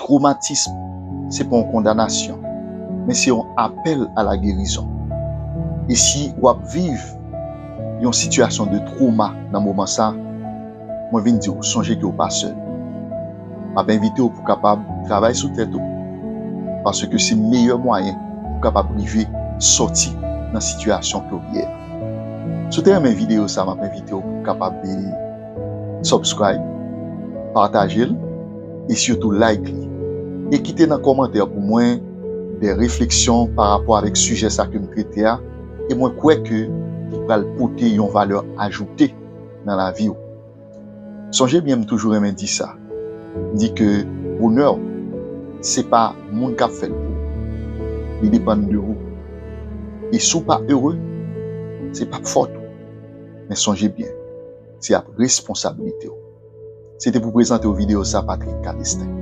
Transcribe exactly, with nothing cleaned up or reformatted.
Twomatis, se pa yon kondanasyon, men se yon apèl a la gerizon. E si w ap viv yon sitiyasyon de twoma nan moman sa, mwen vin di w, sonje ke w pa sèl. M ap envite w pou w kapab travay sou tèt ou, paske se meyè mwayen pou w kapab rive sòti nan sitiyasyon ke w ye a. Si w te renmen videyo sa, m ap envite w pou w kapab, eh, subscribe, pataje l, e sitou like li. E kite nan kòmantè pou mwen de refleksyon pa rapò avèk sijè sa ke m trete a, e mwen kwè ke li pral pote yon valè ajoute nan lavi w. Sonje byen, m toujou renmen di sa. M di ke bonè w, se pa moun k ap fè l pou ou. Li depann de ou. E si w pa ere, se p ap fòt ou. Men sonje byen, se ap responsablite w. Se te pou prezante w videyo sa, Patrick Calestin.